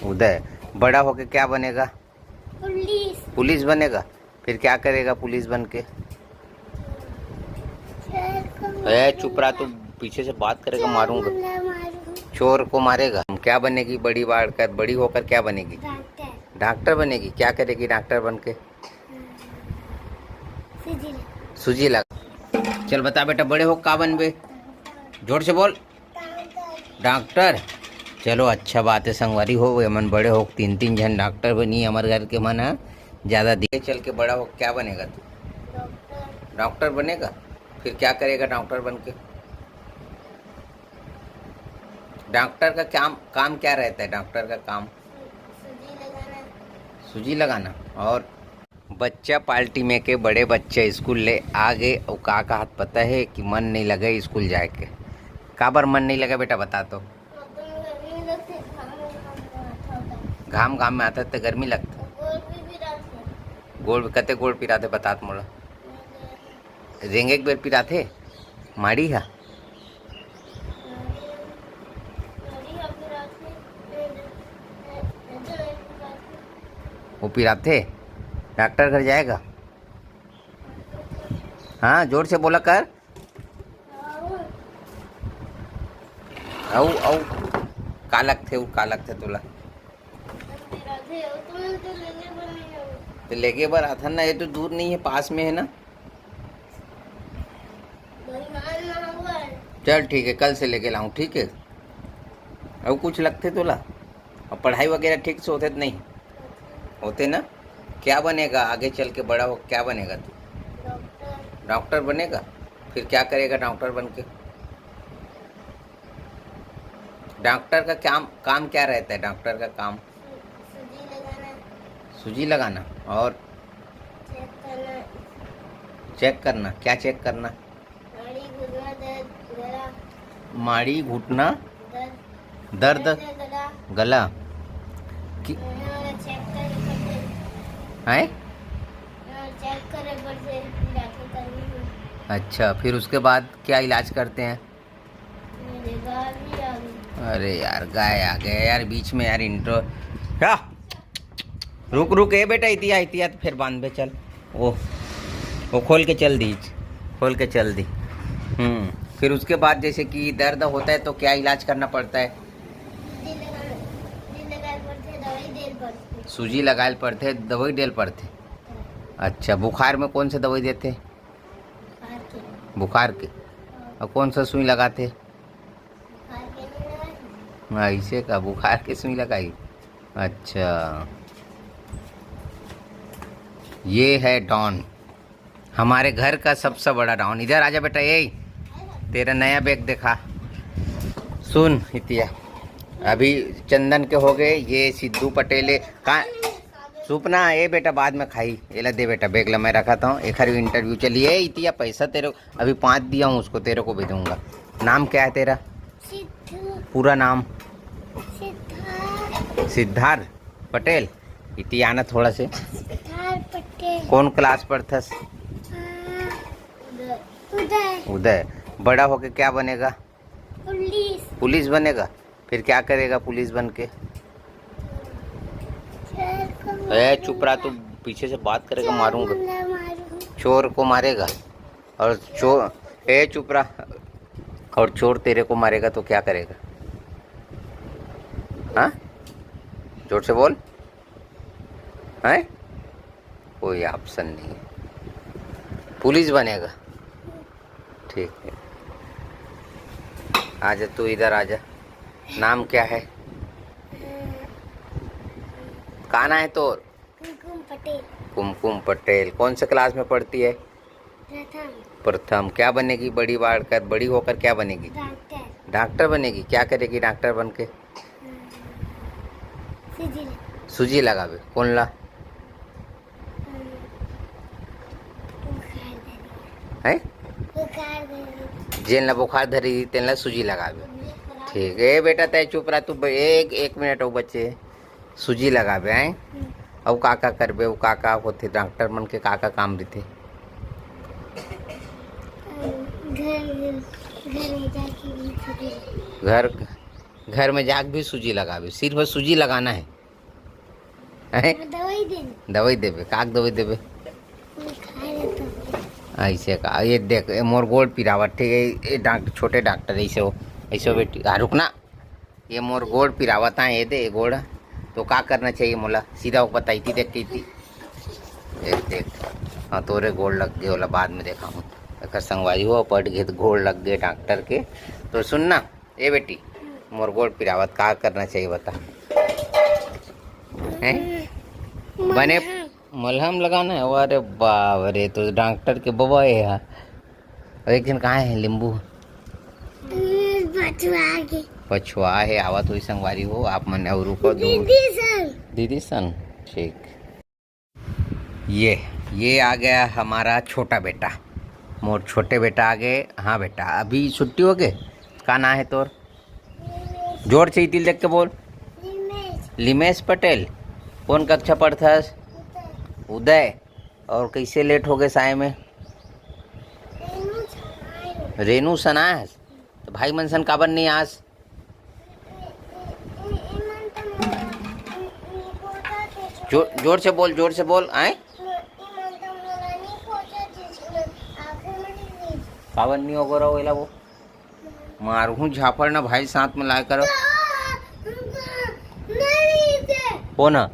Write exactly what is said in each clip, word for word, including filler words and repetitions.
उदय, बड़ा होके क्या बनेगा? पुलिस। पुलिस बनेगा। फिर क्या करेगा पुलिस बन के? ए, चुप रहा, तू पीछे से बात करेगा, मारूंगा। चोर को मारेगा। क्या बनेगी बड़ी बाढ़ कर, बड़ी होकर क्या बनेगी? डॉक्टर। डॉक्टर बनेगी। क्या करेगी डॉक्टर बन के? सुजी लगा। चल बता बेटा, बड़े हो का बनबे? जोर से बोल। डॉक्टर। चलो, अच्छा बात है संगवारी हो, एमन बड़े हो, तीन तीन झन डॉक्टर बनी हमर घर के मन ह। ज्यादा दिए चल के बड़ा हो क्या बनेगा तू? डॉक्टर। डॉक्टर बनेगा। फिर क्या करेगा डॉक्टर बन के? डॉक्टर का काम, काम क्या रहता है डॉक्टर का काम? सुजी लगाना। सुजी लगाना। और बच्चा पार्टी में के बड़े बच्चा स्कूल ले आ गे, अउ का कहत पता है कि मन नहीं लगे स्कूल जाए के। काबर मन नहीं लगे बेटा, बता तो। घाम घाम में आता ते गर्मी लगता। गोड़ कते गोड़ पिराते बतात मोला। रेंगे एक बेर पिराते माड़ी हा। वो पिराते। डॉक्टर घर जाएगा। हाँ, जोर से बोला कर। अउ अउ का लगथे, अउ का लगथे तोला? तो लेगे बर आथन ना, ये तो दूर नहीं है, पास में है ना। चल ठीक है, कल से लेके लाऊं, ठीक है। अउ कुछ लगथे तोला? और पढ़ाई वगैरह ठीक से होथे तो नहीं? होथे ना? क्या बनेगा आगे चल के, बड़ा हो क्या बनेगा तू? डॉक्टर। डॉक्टर बनेगा। फिर क्या करेगा डॉक्टर बन के? डॉक्टर का काम, काम क्या रहता है डॉक्टर का काम? सुजी लगाना। सुजी लगाना। और चेक करना। चेक करना। क्या चेक करना? माड़ी घुटना दर्द। गला। कि- अच्छा, फिर उसके बाद क्या इलाज करते हैं? अरे यार, गाय आ गया यार बीच में यार, इंट्रो। क्या? रुक रुक, ए बेटा, इतिया इतिया तो फिर बांध बे, चल। वो वो खोल के चल दी, खोल के चल दी। हम्म। फिर उसके बाद जैसे कि दर्द होता है तो क्या इलाज करना पड़ता है? सुजी लगाए पड़थे, दवाई देल पड़थे। अच्छा, बुखार में कौन से दवाई देते? बुखार के। और कौन सा सुई लगाते? ऐसे का बुखार के सुई लगाई? अच्छा, ये है डॉन, हमारे घर का सबसे बड़ा डॉन। इधर आजा बेटा, ये तेरा नया बैग देखा। सुन इतिया, अभी चंदन के हो गए, ये सिद्धू पटेल है। का सुपना, ए बेटा, बाद में खाई। एला दे बेटा, बैग ला मैं रखा था, एखर भी इंटरव्यू चलिए। ए इतिया, पैसा तेरे, अभी पाँच दिया हूँ उसको, तेरे को भी दूंगा। नाम क्या है तेरा? सिद्धू। पूरा नाम? सिद्धार्थ। सिद्धार्थ पटेल। इतिया आना थोड़ा से। सिद्धार्थ पटेल। कौन क्लास पढ़थस? उदय। उदय। बड़ा होके क्या बनेगा? पुलिस। पुलिस बनेगा। फिर क्या करेगा पुलिस बन के? ए चुप रहा, तू पीछे से बात करेगा, मारूंगा। चोर को मारेगा। और चोर, ए चुप रहा, और चोर तेरे को मारेगा तो क्या करेगा? हाँ, जोर से बोल। हैं? कोई ऑप्शन नहीं है। पुलिस बनेगा। ठीक है, आजा तू इधर आजा। नाम क्या है? कहाँ है तोर? कुमकुम पटेल। कुमकुम पटेल। कौन से क्लास में पढ़ती है? प्रथम। प्रथम। क्या बनेगी बड़ी बाढ़ कर, बड़ी होकर क्या बनेगी? डॉक्टर। डॉक्टर बनेगी। क्या करेगी डॉक्टर बन के? सुजी। सुजी लगावे। कौन ला? हैं? जेन ला बुखार धरी, तेन ला सुजी लगावे। ठीक है बेटा, तय चुप रहा तू, एक एक मिनट हो बच्चे। सुजी लगाबे, हैं? अउ का का करबे, अउ का का होथे, डॉक्टर मन के का का काम रहिथे? घर, घर में जाके भी सुजी। घर, घर में जाके भी सूजी लगाबे, सिर्फ सूजी लगाना है। हैं? दवाई देना। दवाई देबे, काक दवाई देबे? ऐसे का, ये देख, ये मोर गोड़ पिरावत, ठीक है, ये डॉक्टर, छोटे डॉक्टर ऐसे हो, ऐसे हो बेटी, हाँ, रुकना। ये मोर गोड़ पिरावत है, ये दे, ये गोड़। तो का करना चाहिए मोला? सीधा वो बताई थी, देख, की थी। देख, देख। हाँ, तोरे गोड़ लग गए, ओला बाद में देखा हूँ। एकर संगवारी हो, पट गए तो गोड़ लग गए डॉक्टर के। तो सुन ना, ए बेटी, मोर गोड़ पिरावत, का करना चाहिए बता? हैं? बने मलहम लगाना है? अरे बाप रे, तो डॉक्टर के बबा है यार। और एक दिन कहाँ है नींबू? पछुआ के। पछुआ है, आवत हुई संगवारी हो, आप मन और रुको दो। दीदी सन। दीदी सन, ठीक। ये, ये आ गया हमारा छोटा बेटा, मोर छोटे बेटा आ गए। हाँ बेटा, अभी छुट्टी हो गए। का नाम है तोर? जोर से इतिल देख के बोल। लिमेश। लिमेश पटेल। कौन कक्षा पढ़थस? उदय। उदय। और कैसे लेट हो गए साय में? रेनू सनायस। तो भाई मन सन काबर नहीं आस? जोर, जोर से बोल, जोर से बोल, आए। काबर नहीं होगो रहो एला वो? मारहूँ झापड़ ना भाई, साथ में लाए करो। हो ना?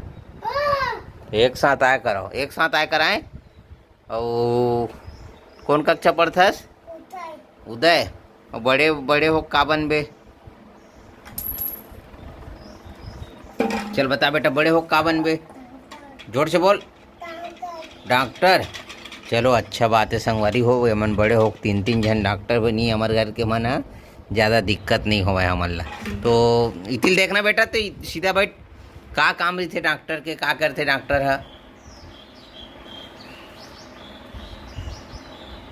एक साथ आया करो, एक साथ आया कराए। और कौन कक्षा पढ़थस? उदय। और बड़े, बड़े हो का बनबे? चल बता बेटा, बड़े हो का बनबे? जोर से बोल। डॉक्टर। चलो, अच्छा बात है संगवारी हो, एमन बड़े हो, तीन तीन झन डॉक्टर बनी हमर घर के मन ह, ज़्यादा दिक्कत नहीं होवय हमन ला। तो इतिल देखना बेटा, तो सीधा बैठ। का काम रहिथे डॉक्टर के, का करथे डॉक्टर ह?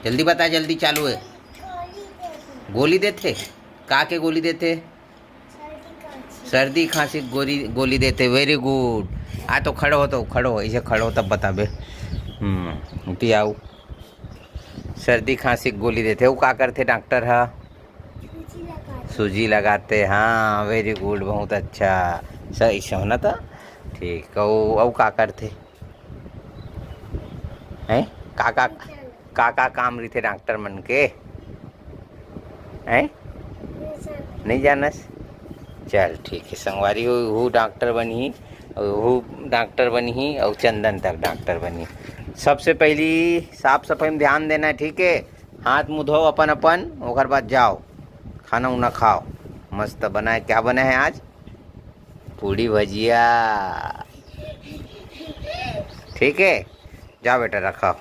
जल्दी बता, जल्दी चालू है। गोली देथे। का के गोली देथे? सर्दी खांसी गोली, गोली देथे। Very good। आ तो खड़ो हो, तो खड़ो हो, ऐसे खड़ो हो तब बताबे। हम्म, उठी आओ। सर्दी खांसी गोली देथे। वो का करथे डॉक्टर ह? सूजी लगाथे। हाँ, very good, बहुत अच्छा। सही से हो ना तो। ठीक, अउ, अउ का करथे? हैं? का, का, का, का काम रहिथे डॉक्टर मन के? हैं? नहीं जानस? चल ठीक है संगवारी हो, वो डॉक्टर बनही, और वो डॉक्टर बनही, और चंदन तक डॉक्टर बनही। सबसे पहली साफ सफाई में ध्यान देना है, ठीक है? हाथ मुँह धो अपन अपन, ओकर बाद जाओ खाना उना खाओ। मस्त बनाए, क्या बना है आज? पूड़ी भजिया। ठीक है, जाओ बेटा रखो।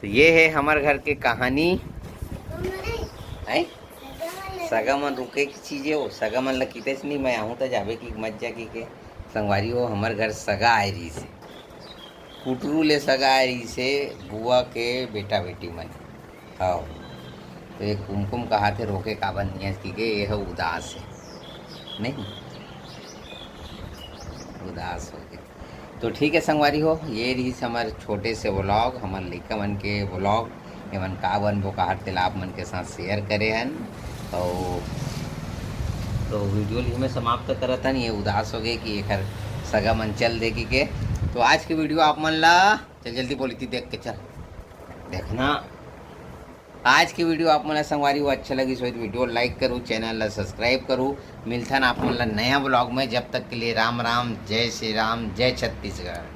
तो ये है हमर घर के कहानी। हैं? सगा मन रुके की चीज है वो, सगा मन ला कितेच नहीं, मैं आहूँ तो जाबे की मत जा की के। संगवारी हो, हमर घर सगा आए रहिस हे, कुटरू ले सगा आए रहिस हे, बुआ के बेटा बेटी मन। हाँ, तो ये कुमकुम कहाथे रोके काबर नहीं है, कि के ये है उदास है, नहीं उदास हो गया। तो ठीक है संगवारी हो, ये रहिस हमर छोटे से व्लॉग, हमर लइका मन के व्लॉग। एमन का बनबो काहत तेला आप मन के साथ शेयर करे हन। और तो वीडियो ल इही में समाप्त करत हन। ये उदास हो गए कि एकर सगा मन चल दे की के। तो आज के वीडियो आप मन ला, चल जल्दी बोली थी देख के चल देखना। आज की वीडियो आप मन ला संगवारी हो अच्छा लगिस होही तो वीडियो लाइक करू, चैनल ला सब्सक्राइब करू। मिलथन आप मन ला नया व्लॉग में, जब तक के लिए राम राम, जय श्री राम, जय छत्तीसगढ़।